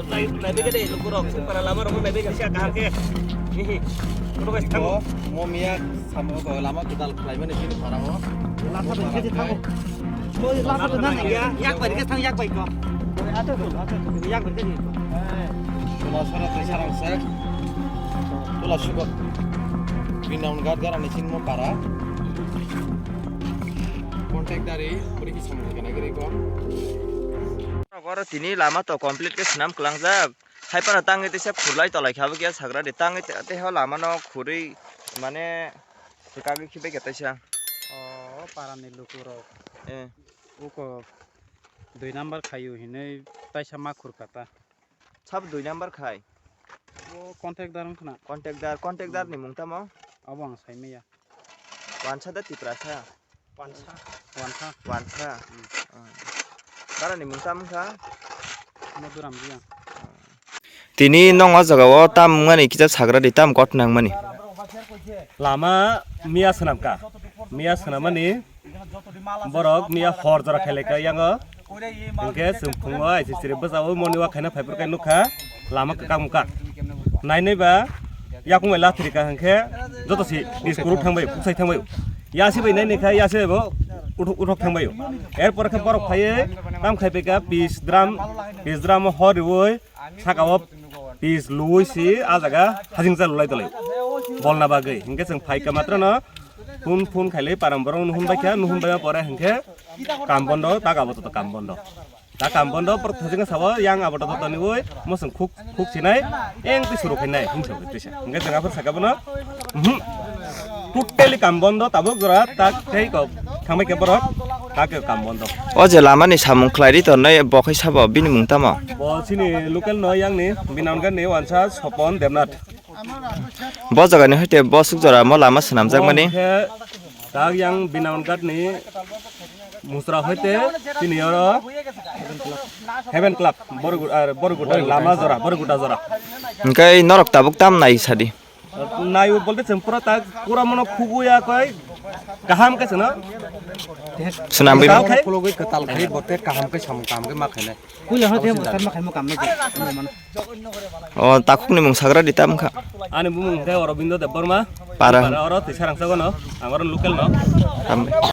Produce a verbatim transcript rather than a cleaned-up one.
Nai, nai bege de, lukurok, sung para lama rok nai bege sia kahar ke. Hihi. Kono guys, tamo. Mo miya samo ko lama kudal khlai mani sini para mo. Lama bege de tamo. Mo lama bege de tamo. Ya, yak bai ke thang yak bai ko. Yak bai ke ni ko. Sula sara te sarang se. Tula suko. Binaun gat gara ni sini mo para. Contact dari, beri kisah mungkin lagi riko. Oro tini lama to complete ke swnam kwlangjak. Hai phano tangwi tisa khurlai tolai kha bwkhe sagra de tangwi te, te ho lama no khurwi mane swkagwi khibai khe taisa. O parani lukurok. Eh. Uko dui number khayu hinwi taisa ma khurkha ta. Sabo dui number khai. O contact dar wngkhna. Contact dar, contact dar ni mung tamo? Abo ang saimaya. Wansa da Tiprasa? Wansa. Wansa. Wansa. Hmm. Ah. Darani mung tam wngkha? Madhuram Jiyang. Tini nong o jaga o tam wngmani kisa sagra di, tam kot nangmani. Lama miya swnam ka. Miya swnam mani borok miya hor jora khailai ka yango. Hingke chwng phungo aisi siri bwsao moni wa khaina phaiphuru kai nukha lama kwkang mukha. Nainai ba yakung bai lathiri ka hingke joto si diskuruk thangbai, kuksai thangbai. Yasi bai nainai kha yasi bai bo uthok, uthok thangbai. Erpor khe borok phaiye tam khaipai ka pis drum, pis drum hor riwoi saka o pis luwoi si a jaga hajing cha lulai tolai. Bolna bagwi hingke chwng phai ka matrano phone, phone khailai param borok nuhun bai kha, nuhun bai pore hingke kam bondo, tak abo to kam bondo. Ta kam bondo, por thajing sabo yang abo to toni oi, mosong khuk, khuk sinai, eng pi suru khainai, hung suru khainai. Hingke jeng aphar saka bono, mhm. Totally kam bondo, tabuk jora, tak tei kok, thangbai ke borok, tak ke kam bondo. O je lama ni samung khlai ri tongnai, bo khai sabo, bini mung tamo? Bo chini local no yang ni, bini wngkha ni wansa Sopon Demnath. Bo jaga ni hoite bo suk jora mo lama swnamjak mani. Bo hwnkhe tak yang bini wngkha ni Musra hoite chini oro Heaven Club, Borugu-, ah, Boruguda lama jora, Boruguda jora. Hingke norok tabuk tam nai sadi. Nayo bolte chwng pura tak pura mono khuguya koi kaham khe chwngno. Swnam bai. Kwtal khai, khulugwi kwtal khai bote kaham khe samung kaham khe ma khainai. Puila hano tei bwsar ma khaimo kam nai. O takhukni mung sagra di tam kha. Ani bumung khe Aurobindo Debbarma. Para. Para oro tisa rangsa gono, ang oro local no. Tam.